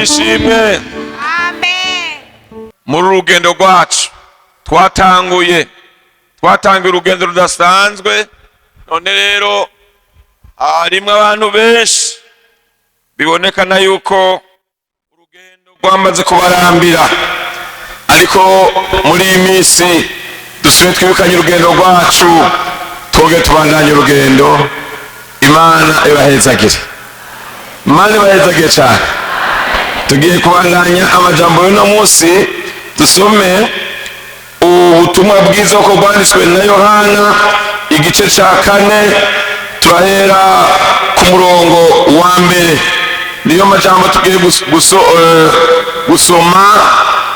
Ishimwe. Amen. Muri uru rugendo rwacu twatanguye urugendo rudasanzwe. None rero harimwo abantu benshi bibonekana yuko urugendo rwamaze kubarambira, ariko muri iyi minsi dusubire twibukanye urugendo rwacu, twongere tubandanye urugendo. Imana ibahezagire, Imana ibahezagire cyane. Tugiye kubandanya amajambo y'uno munsi. Dusome ubutumwa bwiza uko bwanditswe na Yohana, igice cya 4, turahera ku murongo wa 1. Niyo majambo tugiye gusoma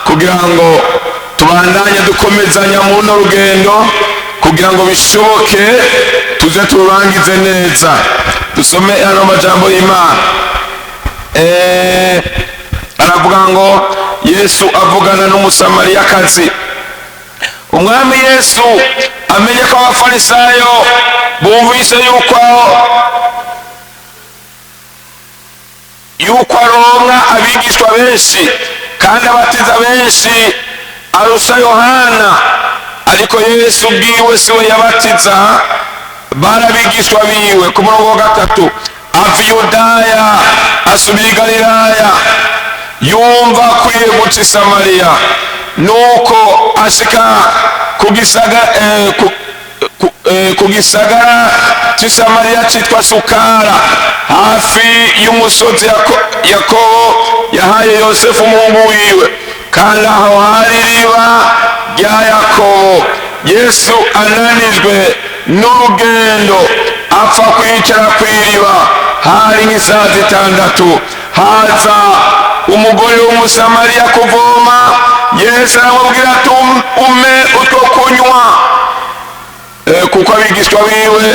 kugira ngo tubandanye dukomezanya mu runo rugendo, kugira ngo bishoboke tuze tururangize neza. Dusome ano majambo y'Imana. Aravuga ngo: Yesu avugana n'Umusamariyakazi. Umwami Yesu amenye ko Abafarisayo bumvise yuko aronka abigishwa benshi kandi abatiza benshi arusha Yohana, ariko Yesu ubwiwe siwe yabatiza, barabigishwa biwe. Ku murongo wa 3: ava i Yudaya asubira i Galilaya, yumva akwiye guca i Samariya. Nuko ashika ku gisagara cy'i Samariya cyitwa Sukara, hafi y'umusozi Yakobo yahaye Yosefu umuhungu wiwe. Kandi aho hari iriba rya Yakobo. Yesu ananijwe n'urugendo apfa kwicara ku iriba. Hari nk'isaha 6. Haza umugore w'Umusamariya kuvoma. Yesu aramubwira ati: "Umpe utwo kunywa." Kuko abigishwa biwe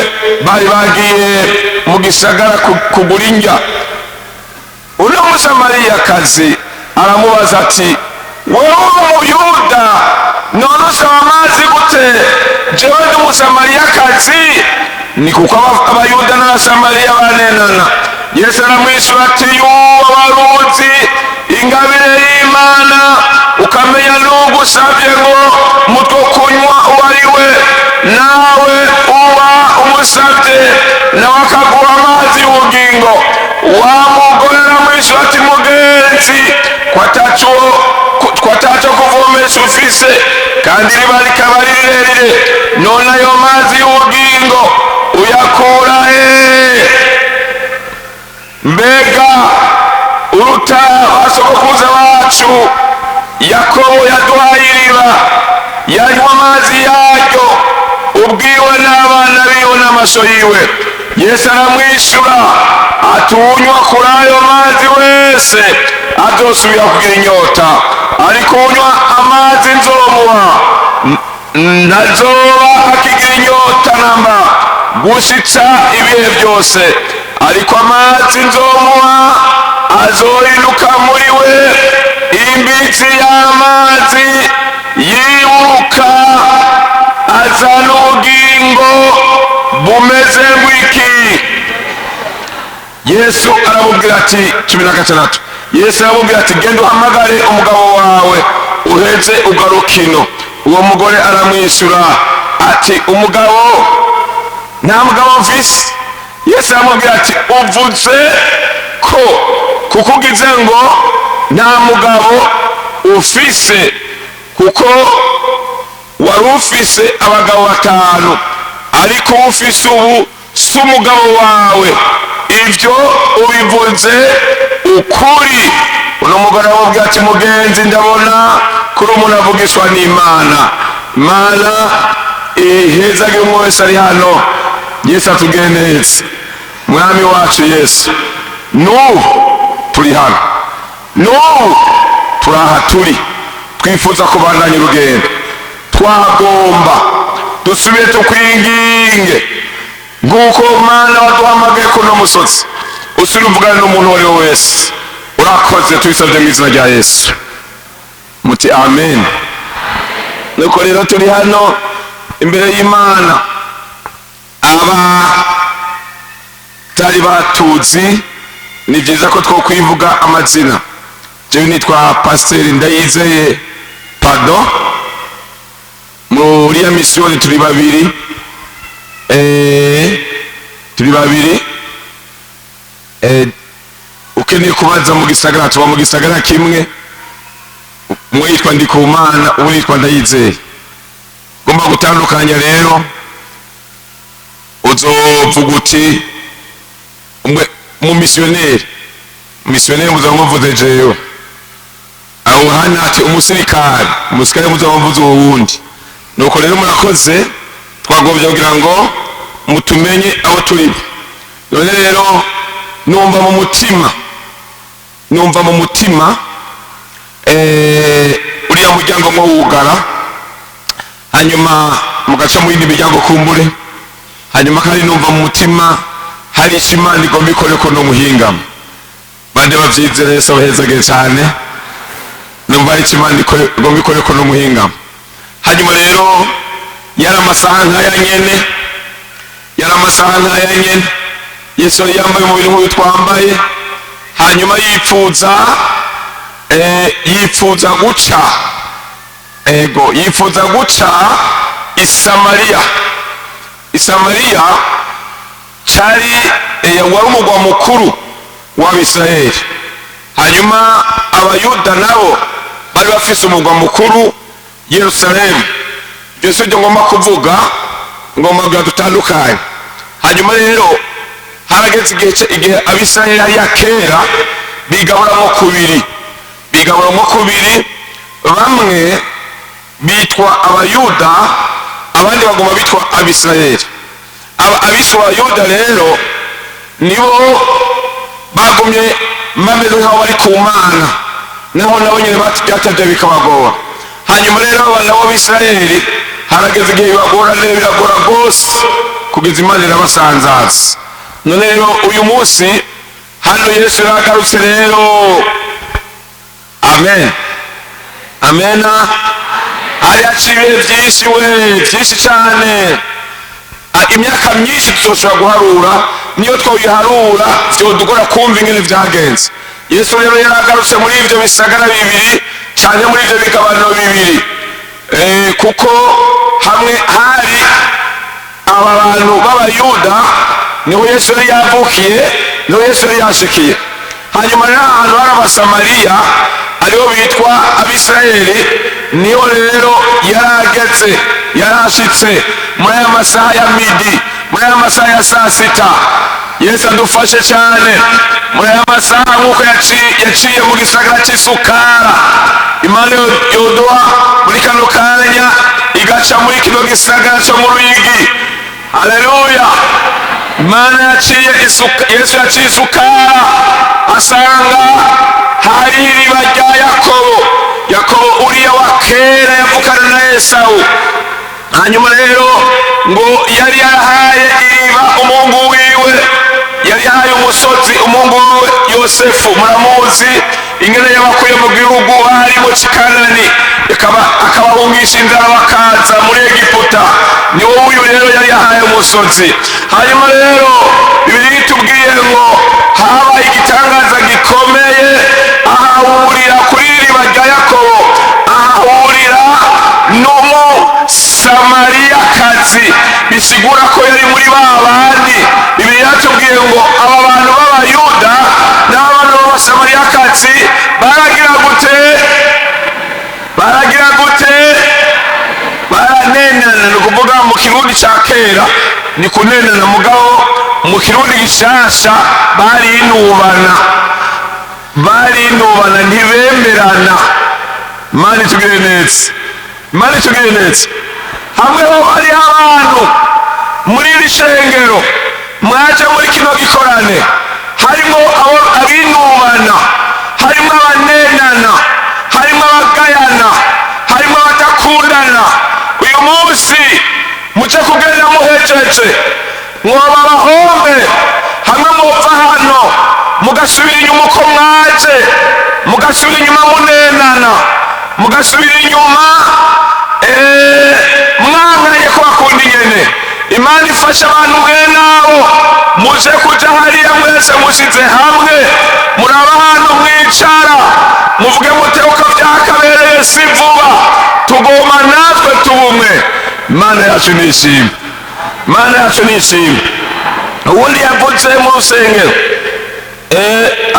bari bagiye mu gisagara kugura indya. Uno Musamariyakazi aramubaza ati: "Wewe uri Umuyuda, none usaba amazi gute, jewe ndi Umusamariyakazi?" Ni kuko Abayuda n'Abasamariya banenana. Yesu aramwishyura ati: "Yuba waruzi ingabire y'Imana, ukamenya n'ugusabye ngo mutwo kunywa uwo ari we, nawe uba umusabye, nawe akaguha amazi y'ubugingo." Wa mugore aramwishyura ati: "Mugenzi, ko ataco kuvomesha ufise, kandi iriba rikaba ari rirerire, none ayo mazi y'ubugingo uyakura he? Mbega uruta basogokuruza bacu Yakobo yaduhaye iriba, yanywa amazi yaryo ubwiwe n'abana biwe n'amasho yiwe?" Yesu aramwishyura ati: "Unywa kuri ayo mazi wese azosubira kugira inyota, ariko unywa amazi nzomuha ntazoba akigira inyota namba gushitsa ibihe byose, ariko amazi nzomuha azohinduka muri we imbitsi y'amazi yiburuka azana ubugingo bumeze ngwiki." Yesu aramubwira ati, 16, Yesu aramubwira ati: "Genda uhamagare umugabo wawe, uheze ugaruke ino." Uwo mugore aramwishyura ati: "Umugabo, nta mugabo mfise." Yesu aramubwira ati: "Uvuze ko kuko ugize ngo nta mugabo ufise, kuko wari ufise abagabo batanu, ariko ufise ubu si umugabo wawe. Ibyo ubivuze ukuri." Uno mugore aramubwira ati: "Mugenzi, ndabona kuri umuntu avugishwa n'Imana." Imana ihezagira umwe wese ari hano. Yesu atugendereze. Mwami wacu Yesu, n'ubu turi hano, n'ubu turi aha, turi twifuza kubandanya urugendo. Twagomba dusubire tukwinginge, nk'uko Mana waduhamagaye kuno musozi, usubire uvugane n'umuntu uwo ari we wese. Urakoze, tubisabye mu izina rya Yesu. Muti amen. Nuko rero turi hano imbere y'Imana. Abatari batuzi, ni byiza ko twokwivuga amazina. Jewe nitwa Pasiteri Ndayizeye Pardon. Muri ya misiyoni turi babiri, turi babiri. Ukeneye kubaza mu gisagara, tuba mu gisagara kimwe. Umwe yitwa Ndikumana, uwundi yitwa Ndayizeye. Ugomba gutandukanya rero, uzovuga uti umwe mu misiyoneri, misiyoneri muzaba muvuze jewe. Aho hano ati umusirikare, umusirikare muzaba muvuze uwo wundi. Nuko rero murakoze, twagombye kugira ngo mutumenye aho turi. None rero numva mu mutima, numva mu mutima uriya muryango mwo wugara, hanyuma mugaca mu yindi miryango kumbure. Hanyuma kandi numva mu mutima hari icyo Imana igomba ikore ko no muhingamo. Bande bavyizere? Yesu abahezagire cyane. Numva hari icyo Imana igomba ikore ko no muhingamo. Hanyuma rero yari amasaha nk'aya nyene, yari amasaha nk'aya nyene, Yesu yari yambaye umubiri nk'uyu twambaye. Hanyuma yipfuza guca, ego, yifuza guca i Samariya. I Samariya cari wari umugwa mukuru w'Abisirayeli. Hanyuma Abayuda nabo bari bafise umugwa mukuru Yerusalemu. Ibyo si byo ngomba kuvuga, ngomba kugira dutandukanye. Hanyuma rero harageze igihe igihe Abisirayeli hariya kera bigaburamo kubiri, bigaburamo kubiri. Bamwe bitwa Abayuda, abandi bagomba bitwa Abisirayeli. Abiswe Abayuda rero nibo bagumye bameze nk'aho bari ku Mana, naho nabo nyine byatevye bikabagora. Hanyuma rero aba nabo Bisirayeli harageze igihe bibagora rero, biragora rwose kugeza Imana irabasanzaza. None rero uyu munsi hano Yesu yaragarutse rero. Amen, amena. Hari haciye ibihe byinshi we, byinshi cyane. Imyaka myinshi tuzoshobora guharura, niyo twoyiharura vyodugora kumva ingene vyagenze. Yesu rero yaragarutse muri ivyo bisagara bibiri canke muri ivyo bigabano bibiri, kuko hamwe hari aba bantu b'Abayuda, niho Yesu yari yavukiye, niho Yesu yari yashikiye. Hanyuma rero ahantu hari Abasamariya, aribo bitwa Abisirayeli, niho rero yarageze, yarashitse muri aya masaha ya midi, muri aya masaha ya saa sita. Yesu adufashe cyane muri aya masaha, nk'uko yaciye mu gisagara cy'Isukara. Imana yoduha muri kano kanya igaca muri kino gisagara cyo mu Ruyigi. Haleluya! Imana yaciye isuka, Yesu yaciye Isukara, asanga hari iriba rya Yakobo. Yakobo uriya wa kera yavukana na Esawu. Hanyuma rero ngo yari yarahaye iriba umuhungu wiwe, yari yahaye umusozi umuhungu wiwe Yosefu. Muramuzi ingene yabakuye mu gihugu harimo Cikanani, akabahungisha inzara bakaza muri Egiputa. Ni wowe uyu rero yari yahaye umusozi. Hanyuma rero Bibiliya itubwiye ngo habaye igitangaza gikomeye, ahahurira kuri iriba rya Yakobo, ahahurira n'Umusamariyakazi, bisigura ko yari muri ba bandi. Bibiliya yatubwiye ngo aba bantu b'Abayuda n'abantu b'Abasamariyakazi baragira gute? Baragira gute? Baranenana. Ni ukuvuga mu Kirundi cya kera ni kunenana, mugabo mu Kirundi gishasha barinubana, barinubana, ntibemerana. Mani tugire neza, Mani tugire neza. Hamwe ho hariho abantu muri iri shengero mwaje muri kino gikorane, harimo abinubana, harimo abanenana, harimo abagayana, harimo abadakundana. Uyu munsi muce kugenda muhejeje, mwoba abahombe hamwe muva hano mugasubira inyuma uko mwaje, mugasubira inyuma munenana, mugasubira inyuma mwankanye ko bakunda inyene. Imana ifasha abantu mwene abo. Muje kuja hariya mwese mushize hamwe, muraba ahantu mwicara, muvuge mute uko byakabereye si vuba, tugomba natwe tubumwe. Imana yacu nishimwe, Imana yacu nishimwe. Uwundi yavutse mu rusengero,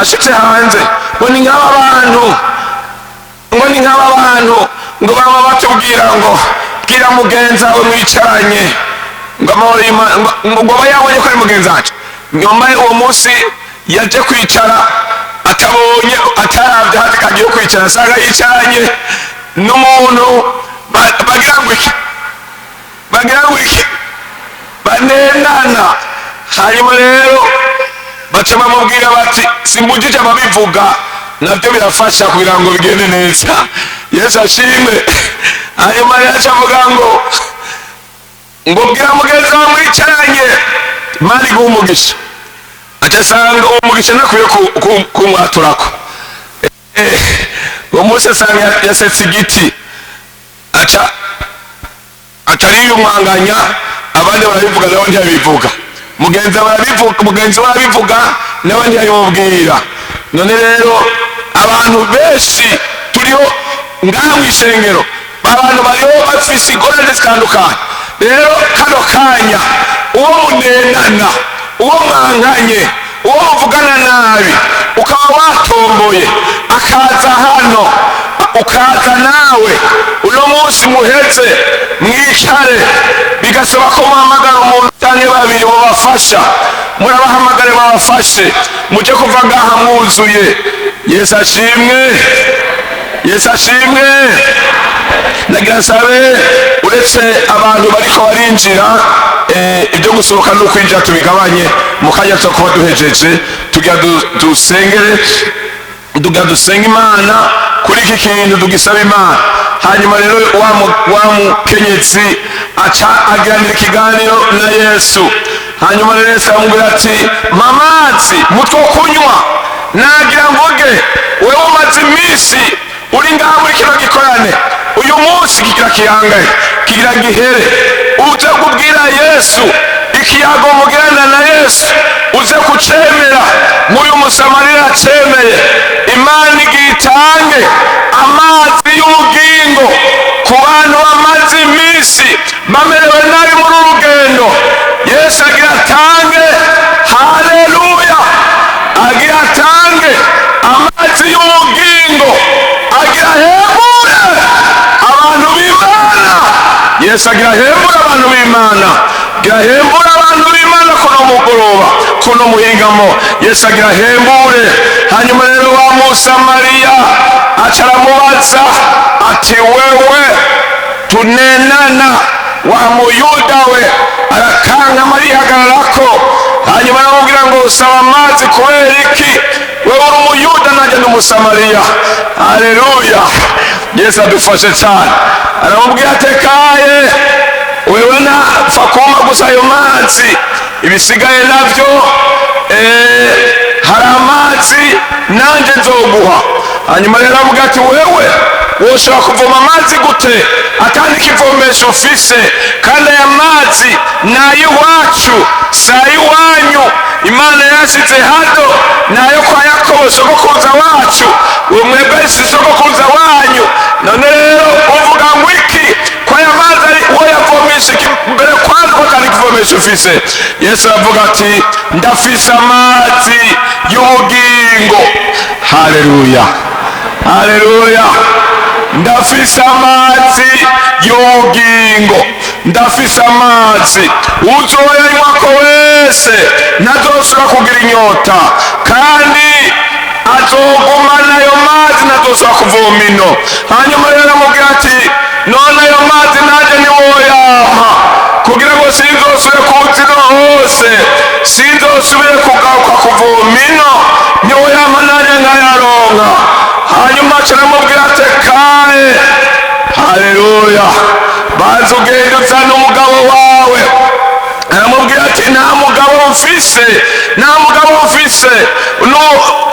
ashitse hanze ngo ni nk'aba bantu, ngo ni nk'aba bantu ngo baba batubwira ngo bwira mugenzi wawe mwicaranye ngo amahoro y'Imana, ngo aba yabonye ko ari mugenzi wacu. Nyuma uwo munsi yaje kwicara atabonye, atarabye hati kagiye kwicara, asanga yicaranye n'umuntu bagira ngo iki, bagira ngo iki, banenana. Hanyuma rero baca bamubwira bati simbujije ababivuga, nabyo birafasha kugira ngo bigende neza. Yesu ashimwe. Hanyuma rero aca avuga ngo bwira mugenzi wawe mwicaranye Imana iguha umugisha. Aca asanga uwo mugisha ntakwiye kumwaturako. Uwo munsi asanga yasetse igiti, aca ariyumanganya. Abandi barabivuga, nawe ntiyabivuga. Mugenzi wawe arabivuga, mugenzi we arabivuga, nawe ntiyabimubwira. None rero abantu benshi turiho ngaha mu ishengero, abantu bariho bafise ingorane zitandukanye. Rero kano kanya, uwo munenana, uwo mwankanye, uwo muvugana nabi, ukaba watomboye akaza hano, ukaza nawe uno munsi, muheze mwicare. Bigasaba ko muhamagara umuntu cyangwa babiri mubafasha, murabahamagare babafashe, mujye kuva ngaha mwuzuye. Yesu ashimwe, Yesu ashimwe. Ndagira nsabe, uretse abantu bariko barinjira, ibyo gusohoka no kwinjira tubigabanye mu kanya tuba duhejeje. Tugira dusengere, tugira dusenge Imana kuri iki kintu, tugisaba Imana. Hanyuma rero wa mukenyezi aca agiranira ikiganiro na Yesu. Hanyuma rero Yesu aramubwira ati mpa amazi mutwo kunywa. Nagira mvuge, wewe umaze iminsi uri ngaha muri kino gikorane, uyu munsi kigira kiyangaye, kigira gihere, uze kubwira Yesu ikiyago mugirana na Yesu, uze kucemera nk'uyu Musamarira acemeye. Imana igiye itange amazi y'ubugingo ku bantu bamaze iminsi bamerewe nabi muri uru rugendo. Yesu agira atange, haleluya, agira atange amazi y'ubugingo, agira ahembure abantu b'Imana. Yesu agira ahembure abantu b'Imana, agira ahembure abantu b'Imana kuno mugoroba, kuno muhingamo. Yesu agira ahembure. Hanyuma rero wa Musamariya aca aramubaza ati wewe tunenana wa Muyuda we? Arakankama, arihagararako. Hanyuma aramubwira ngo usaba amazi kubera iki? Wewe uri Umuyuda, nanjye ndi Umusamariya. Haleluya, Yesu adufashe cyane. Aramubwira ati kaye wewe napfa kumpa gusa ayo mazi, ibisigaye nabyo hari amazi nanjye nzoguha. Hanyuma rero avuga ati wewe woshobora kuvoma amazi gute atandi kivomesho ufise? Kandi aya mazi ni ay'iwacu, si ay'iwanyu. Imana yashize hano ni ayo kwa Yakobo sogokuruza wacu, uwo mwebwe si sogokuruza wanyu. None rero uvuga ngo iki ko aya mazi ari uwo yavomesha mbere kwanza, ko atari kivomesho ufise? Yesu aravuga ati ndafise amazi y'ubugingo. Haleluya, haleluya. Ndafise amazi y'ubugingo, ndafise amazi, uzoyanywako wese ntazosubira kugira inyota, kandi azogumana ayo mazi, ntazosubira kuvoma ino. Hanyuma rero aramubwira ati none ayo mazi nanjye niwoyampa kugira ngo sinzosubire kuza ino hose, sinzosubire kugaruka kuvoma ino, niwoyampa nanjye nkayaronka. Hanyuma aca aramubwira ati kae, haleluya, banza ugende uzane umugabo wawe. Aramubwira ati nta mugabo mfise, nta mugabo mfise, no,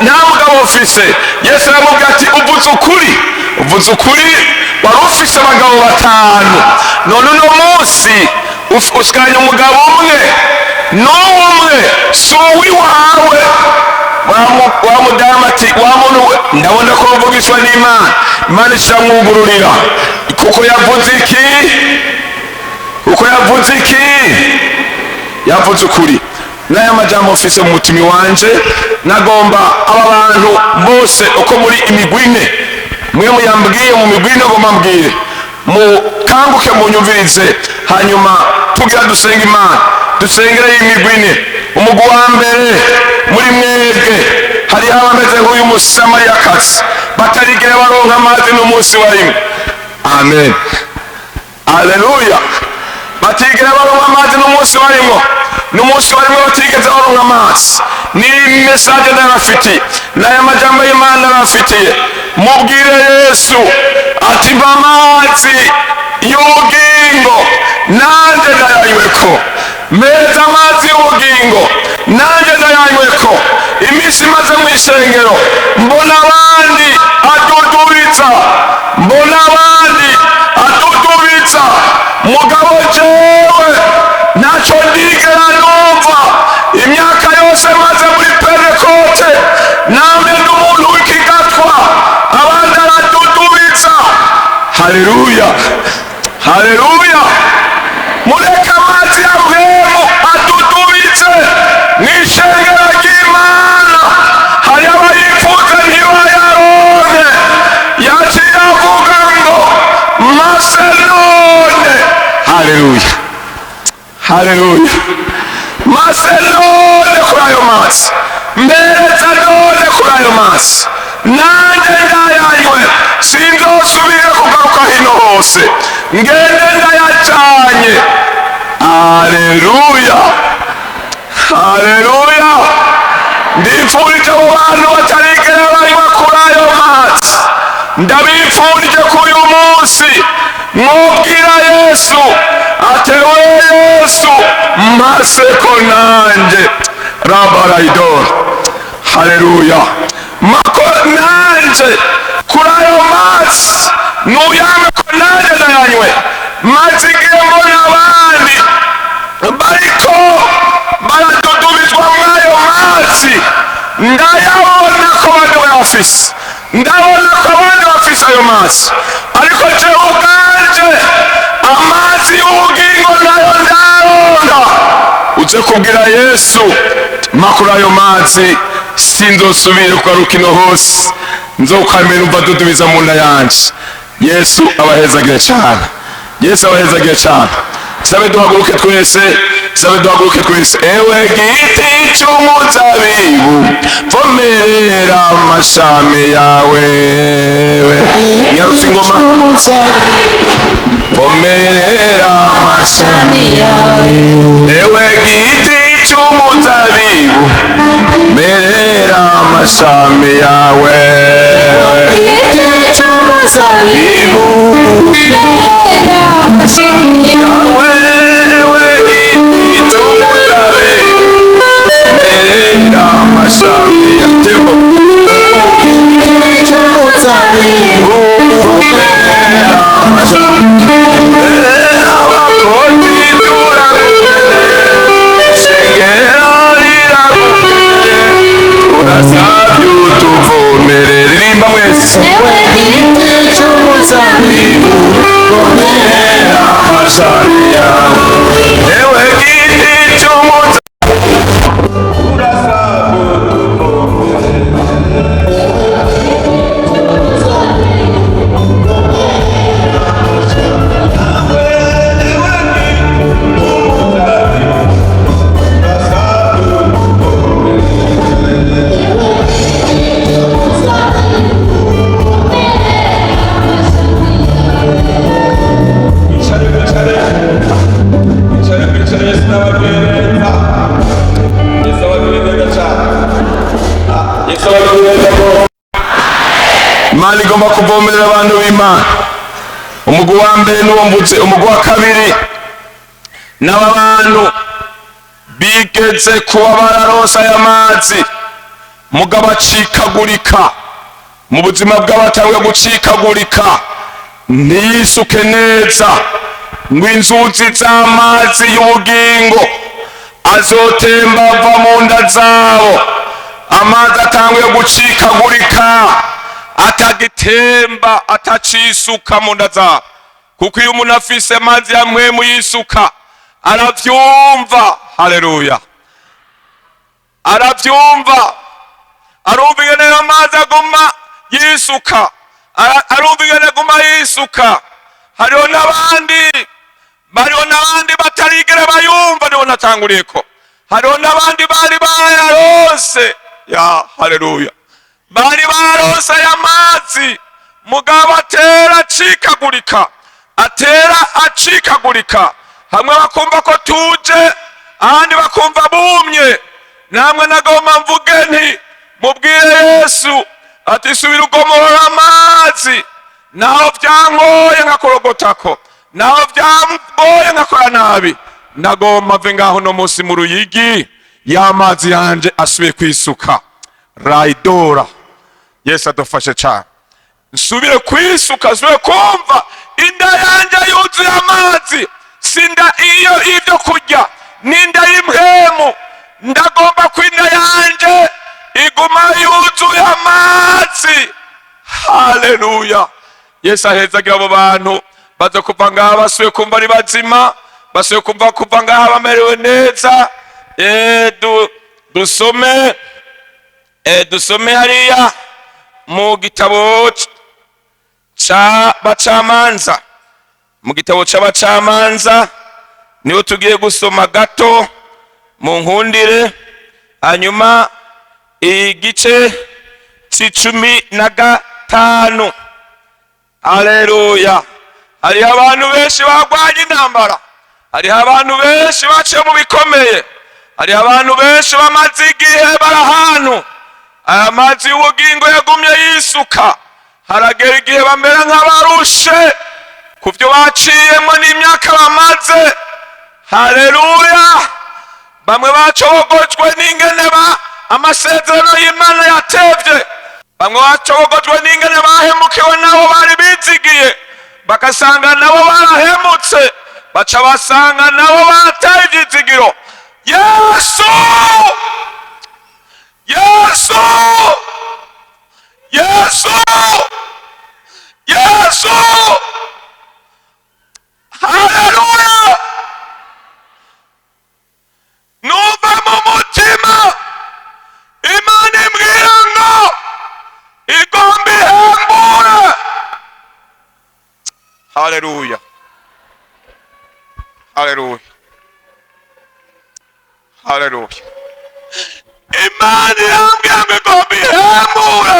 nta mugabo mfise. Yesu aramubwira ati uvuze ukuri, uvuze ukuri, wari ufise abagabo batanu, none uno munsi usigaranye umugabo umwe. N'umwe si uw'iwawe. Wa mudamu ati: "Wa muntu we, ndabona ko wavugishwa n'Imana." Imana ishamwugururira, kuko yavuze iki? Kuko yavuze iki? Yavuze ukuri. N'aya majambo mfise mu mutima wanje, nagomba aba bantu bose uko muri imigwi ine, mwe muyambwiye mu migwi ine, ngomba mbwire mukanguke, munyumvirize. Hanyuma tugira dusenga Imana, dusengere imigwi ine. Umugwi wa mbere, muri mwebwe hariho abameze nk'uyu Musamariyakazi, batarigera baronka amazi n'umunsi wa rimwe. Amen, aleluya. Batigera baronka amazi n'umunsi barimo, n'umunsi barimo batigeze baronka amazi. Ni message ndabafitiye, n'aya majambo y'Imana ndabafitiye. Mubwire Yesu ati: "Mpa amazi y'ubugingo, nanjye ndayanyweko. Meza amazi y'ubugingo, nanjye ndayanyweko. Iminsi imaze mu ishengero, mbona abandi adudubiza, mbona abandi adudubiza, mugabo jewe ntacyo ndigera numva. Imyaka yose maze muri Pentekote, namwe ndi umuntu w'ikigatwa, abandi aradudubiza." Haleluya, haleluya. Mureke amazi ya mpwemu adudubize mu ishengero ry'Imana. Hari abayifuza ntibayaronke. Yaciye avuga ngo: "Mase none." Haleluya, haleluya. Mase none kuri ayo mazi, mbereza none kuri ayo mazi, nanjye ndayanywe, sinzosubire kugaruka hino hose, ngende ndayacanye. Haleluya, haleluya. Ndifurije abo bantu batarigera banywa kuri ayo mazi, ndabifurije kuri uyu munsi mwubwira Yesu atewe: "Yesu, maseko nanjye rabaraidor." Haleluya. Mako nanjye kuri ayo mazi, nuyame ko nanjye ndayanywe. Maze igihe mbona abandi bariko baradudubizwa mw'ayo mazi, ndayabona ko abandi bayafise, ndabona ko abandi bafise ayo mazi, ariko jewe ubwanje amazi y'ubugingo nayo ndaronka." Uze kubwira Yesu: "Makuru ayo mazi, sinzosubire kugaruka ino hose, nzokwamira umva dudubiza mu nda yanje." Yesu abahezagire cyane, Yesu abahezagire cyane. Sabe duhaguruke twese, sabe duhaguruke twese. Ewe giti cy'umuzabibu, vomerera amashami yawe. Nyarutse ingoma, vomerera amashami yawe. Ewe giti cy'umuzabibu, merera amashami yawe. Giti cy'umuzabibu, merera amashami yawe. Wewe giti cy'umuzabibu, merera amashami yawe. Giti cy'umuzabibu, merera amashami. Abakozi turagukeneye, shengero riragukeneye, turasabye utuvomere. Ririmba mwese. Ewe giti cy'umuzabibu, Vomerera amashami yawe. Ewe giti cy'umuzabibu, turasabye utuvomere. Bicare, bicare, bicare, bicare. Yesu n'ababwire neza, Yesu ababwire neza cyane. Ah, Yesu ababwire neza rwose. Imana igomba kuvomerera abantu b'Imana. Umugwi wa mbere n'uwo mvutse. Umugwi wa kabiri n'aba bantu bigeze kuba bararonsa aya mazi, mugabo acikagurika mu buzima bw'abatanguye gucikagurika, ntiyisuke neza ngo inzuzi z'amazi y'ubugingo. Azotemba ava mu nda zabo. Amazi atanguye gucikagurika, atagitemba, atacisuka mu nda zabo, kuko iyo umuntu afise amazi ya mpwemu yisuka aravyumva. Haleluya! Aravyumva, arumva ingene ayo mazi aguma yisuka. Arumva ingene aguma yisuka. Hariho n'abandi batarigera bayumva. Niho natanguriyeko. Hariho n'abandi bari bayarose ya, haleluya, bari barose aya mazi, mugabo atera acikagurika, atera acikagurika. Hamwe bakumva ko tuje, ahandi bakumva bumye. Namwe nagomba mvuge nti: mubwire Yesu ati: "Subira ugomorora amazi, naho byangoye nkakorogotako, naho byangoye nkakora nabi. Nagomba mve ngaho no munsi mu Ruyigi y'amazi yanje asubiye kwisuka." Rayidora, Yesu adufashe cyane. Nsubire kwisuka, nsubire kumva inda yanje yuzuye amazi. Si inda iyo ibyo kurya, n'inda y'impwemu. Ndagomba ko inda yanje iguma yuzuye amazi. Haleluya! Yesu ahezagira abo bantu baza kuva ngaha basubiye kumva ari bazima, basubiye kumva kuva ngaha bamerewe neza. Dusome hariya mu gitabo c'Abacamanza. Mu gitabo c'Abacamanza niho tugiye gusoma gato, mu nkundire. Hanyuma igice c'15. Haleluya! Hariho abantu benshi barwanya intambara, hariho abantu benshi baciye mu bikomeye, hariho abantu benshi bamaze igihe bari ahantu aya mazi y'ubugingo yagumye yisuka. Haragera igihe bamera nk'abarushe ku byo baciyemo n'imyaka bamaze. Haleluya! Bamwe bacogojwe n'ingene ba amasezerano y'Imana yatevye, bamwe bacogojwe n'ingene bahemukiwe nabo bari bizigiye, bagasanga nabo barahemutse, baca basanga nabo bataye ivyizigiro. Yesu, Yesu, Yesu, Yesu! Haleluya! Numva mu mutima Imana imbwira ngo igomba ihembure. Haleluya, haleluya, haleluya! Imana irambwira ngo igomba ihembure.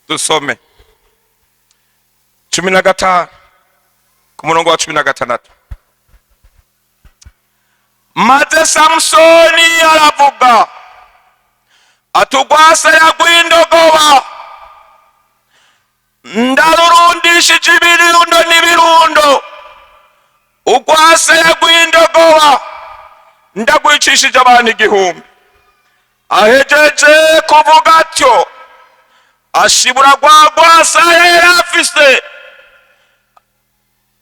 Dusome 15, ku murongo wa 16. Maze Samusoni aravuga ati: "Urwasaya rw'indogoba ndarurundishije ibirundo n'ibirundo, urwasaya rw'indogoba ndagwicishije abantu 1000." Ahejeje kuvuga atyo, ashibura rwa rwasaya yari afise.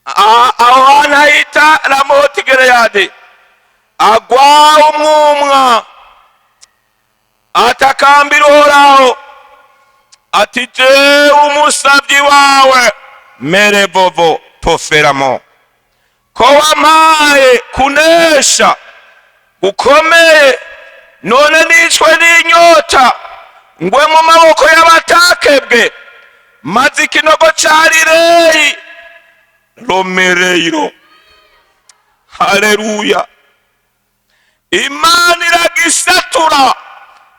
Aho hantu hahita Ramoti Gereyadi. Agwa umwumwa, atakambira Uhoraho ati: "Jewe umusavyi wawe merevovo toferamo, ko wampaye kunesha gukomeye, none nicwe n'inyota, ngwe mu maboko y'abatakebwe." Maze ikinogo cari Reyi Romereiro, haleluya, Imana iragisatura,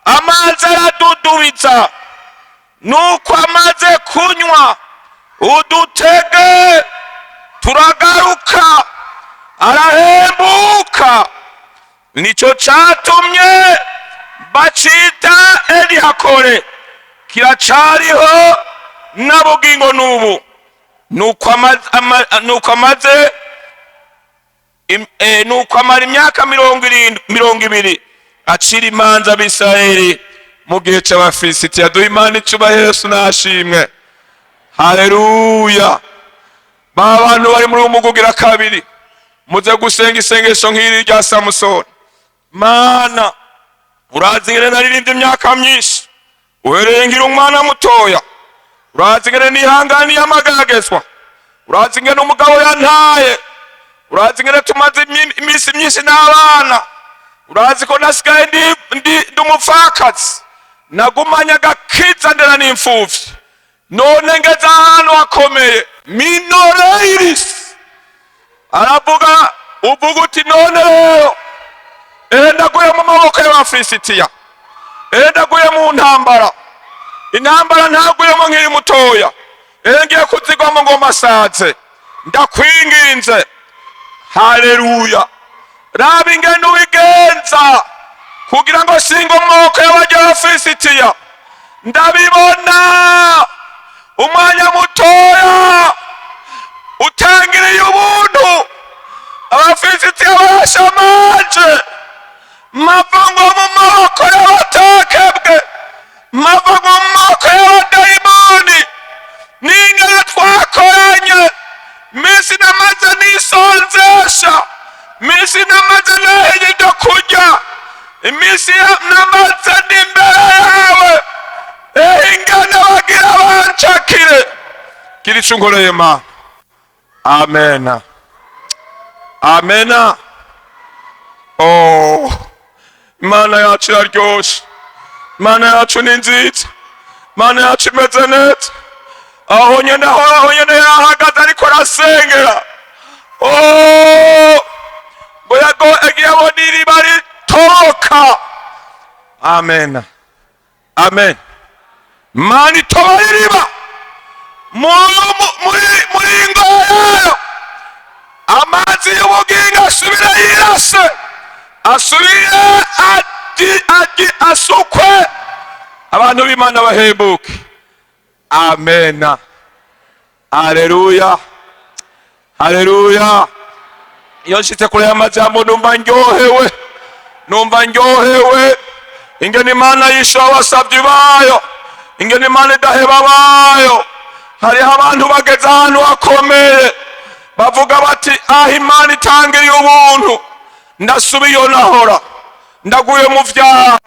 amazi aradudubiza. Nuko amaze kunywa, udutege turagaruka, arahembuka. Nico catumye bacita Enihakore, kiracariho na bugingo n'ubu. Nuko amara imyaka 70, 20 acira imanza Abisirayeli mu gihe c'Abafilisitiya. Duha Imana icubahiro. Yesu nashimwe. Haleluya! Ba bantu bari muri uwo mugugira kabiri, muze gusenga isengesho nk'iri rya Samusoni. Mana, urazi ingene naririmbye imyaka myinshi, uhereye ngira umwana mutoya. Urazi ingene nihanganiye amagagezwa, urazi ingene umugabo yantaye, urazi ingene tumaze iminsi myinshi n'abana, urazi ko nasigaye ndi umupfakazi, nagumanye agakiza, ndera n'imfuvyi. None ngeze ahantu hakomeye, minoreiris aravuga, uvuga uti: "None rero ehe ndaguye mu maboko y'Abafilisitiya, ehe ndaguye mu ntambara, intambara ntaguyemo nkiri mutoya, ehe ngiye kuzigwamo ngo masaze. Ndakwinginze, haleluya, raba ingene ubigenza kugira ngo singe mu maboko y'Abafilisitiya. Ndabibona umwanya mutoya utangiriye ubuntu, Abafilisitiya barashamanje, mava ngo mu maboko y'abatakebwe, mava ngo mu maboko y'abadayimoni n'ingene twakoranye minsi namaze nisonzesha, minsi namaze nahenye ibyo kurya, iminsi namaze ndi imbere yawe, ehe ingene bagira bancakire, gira ico unkoreye, Mana." Amena, amena. Oh, Imana yacu iraryoshe, Imana yacu ni nziza, Imana yacu imeze neza. Aho nyene, aho nyene yahagaze ariko arasengera. Oh, ngo yago agiye abona iriba ritoboka. Amen, amen. Mana itoba iriba muri ingoro yayo, amazi y'ubugingo asubire yirase, asubire adi asukwe, abantu b'Imana bahembuke. Amena, haleluya, haleluya. Iyo nshitse kure y'amajambo numva ndyohewe, numva ndyohewe ingene Imana yishyura abasabyi bayo, ingene Imana idaheba bayo. Hariho abantu bageze ahantu hakomeye, bavuga bati: "Aho Imana itangiriye ubuntu, ndasubiye nahora, ndaguye mu vyaha.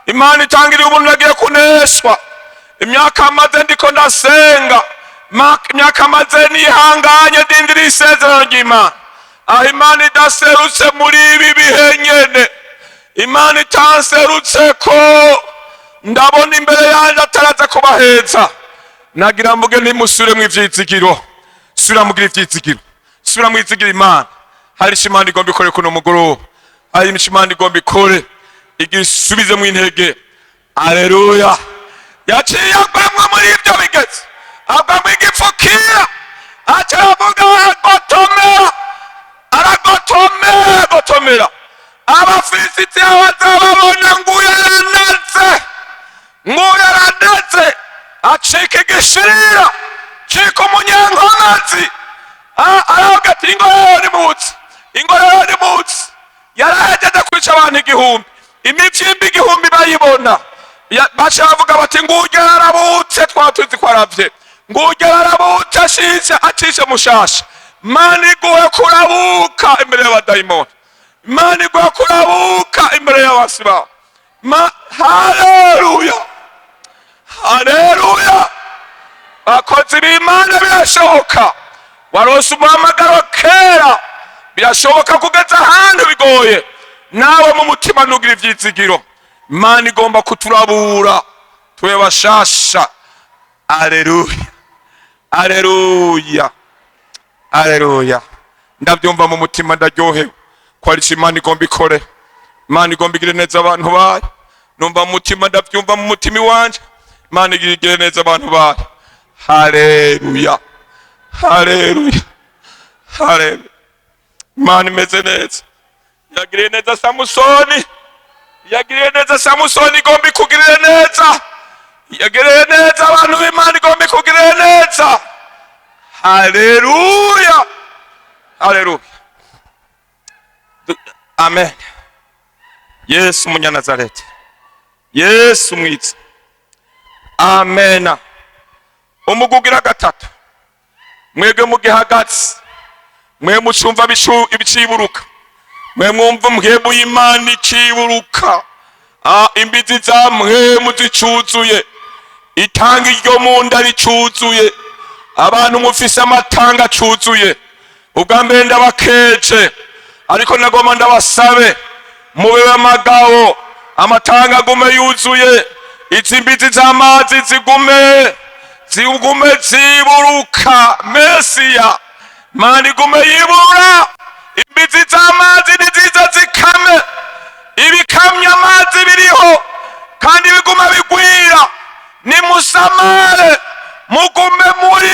Imana itangiriye ubuntu, nagiye kuneshwa. Imyaka maze ndiko ndasenga, imyaka maze nihanganye ndindiriye isezerano ry'Imana, aho Imana idaserutse muri ibi bihe nyene, Imana itanserutse ko ndabona imbere yanjye ataraza kubaheza." Nagira mvuge ntimusubire mu ivyizigiro, subira mugira ivyizigiro, subira mwizigira Imana. Hari ico Imana igomba ikore kuno mugoroba, hari ico Imana igomba ikore, igisubize mu intege. Aleluya. Yaciye agwamwo muri ibyo bigezi, agwamwo igipfukira, aca avuga, agotomera, aragotomera, agotomera. Abafilisitiya bazababona, nguyu aranaze, nguyu aranaze, acika igishirira, cika umunyankomazi. Aravuga ati: "Ingorero nimutse, ingorero nimutse." Yarahejeje kwica abantu 1000, imivyimba 1000 bayibona. Baca bavuga bati: "Ngurya yarabutse, twaba tuzi ko aravye, ngurya yarabutse, ashize acishe mushasha." Mana iguhe kurabuka imbere y'abadayimoni, Imana iguhe kurabuka imbere y'abasi bawe. Haleluya, haleluya. Bakozi b'Imana, birashoboka warose umuhamagaro kera, birashoboka kugeza ahantu bigoye nawe mu mutima ntugira ivyizigiro. Imana igomba kuturabura tube bashasha. Aleluya, aleluya, aleluya. Ndabyumva mu mutima, ndaryohewe ko ari Imana igomba ikore, Imana igomba igire neza abantu bayo. Numva mu mutima, ndabyumva mu mutima iwanje, Imana igire neza abantu bayo. Haleluya, haleluya, haleluya. Imana imeze neza, yagiriye neza Samusoni, yagiriye neza Samusoni, igomba ikugirire neza. Yagiriye neza abantu b'Imana, igomba ikugirire neza. Haleluya, haleluya. Amen. Yesu Umunyanazareti, Yesu mwiza, amena. Umugugira gatatu. Mwebwe mugihagaze, mwe mucumva ibiciburuka, mwe mwumva mpwemu y'Imana iciburuka. Imbizi za mpwemu zicuzuye, itanga iryo mu nda ricuzuye, abantu mufise amatanga acuzuye. Ubwa mbere ndabakeje, ariko nagomba ndabasabe mube amagabo, amatanga agume yuzuye, izi mbizi z'amazi zigume ziburuka. Mesiya Mana igume yibura, imbizi z'amazi niziza zikame, ibikamya amazi biriho kandi biguma bigwira. Nimusamare, mugume muri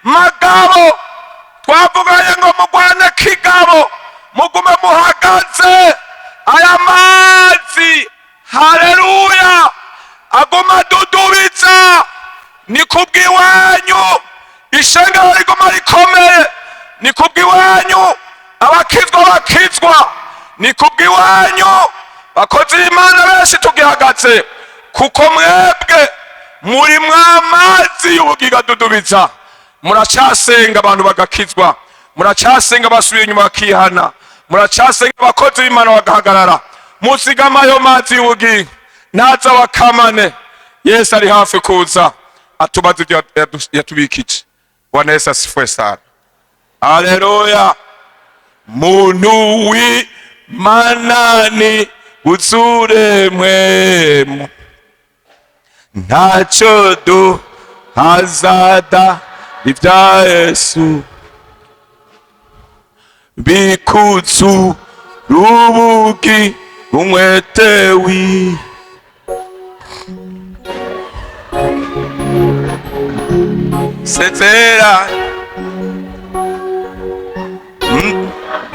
magabo. Twavuganye ngo mugwane kigabo, mugume muhagaze. Aya mazi, haleluya, aguma adudubiza. Ni kubw'iwanyu ishengero riguma rikomeye, ni kubw'iwanyu abakizwa bakizwa, ni kubw'iwanyu bakozi b'Imana benshi tugihagaze, kuko mwebwe muri mw'amazi y'ubugingo adudubiza. Muracasenga abantu bagakizwa, muracasenga basubiye inyuma bakihana, muracasenga abakozi b'Imana bagahagarara. Muzigama ayo mazi y'ubugingo ntaza bakamane. Yesu ari hafi kuza atubaze ibyo yatubikije. Bwana Yesu asifiwe sana. Haleluya. Muntu w'Imanani uzure mwemu, ntacyo duhazada ibya Yesu bikutsu rubugi umwete wi sezera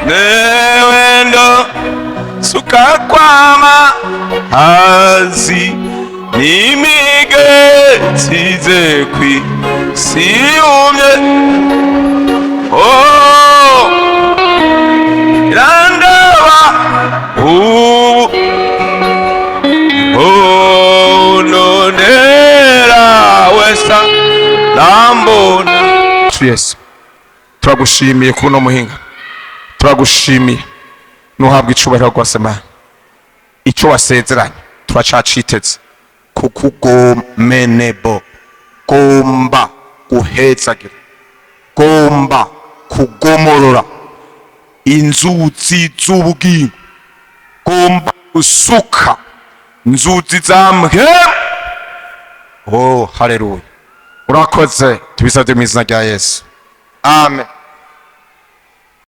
newendo sukakwama hazi n'imigezi kwi siyumye. Oh, irandaba ubu. Oh, nonera wesa lambona. Yesu, turagushimiye kuno muhinga, turagushimiye, nuhabwa icubahiro rwose. Mana, icyo wasezeranye turacaciteze, kukugomenebo gomba guhetsagira, gomba kugomorora inzuzi z'ubugingo, gomba gusuka inzuzi za mpwemu. Oh, haleluya, urakoze. Tubisabye mu izina rya Yesu, amen.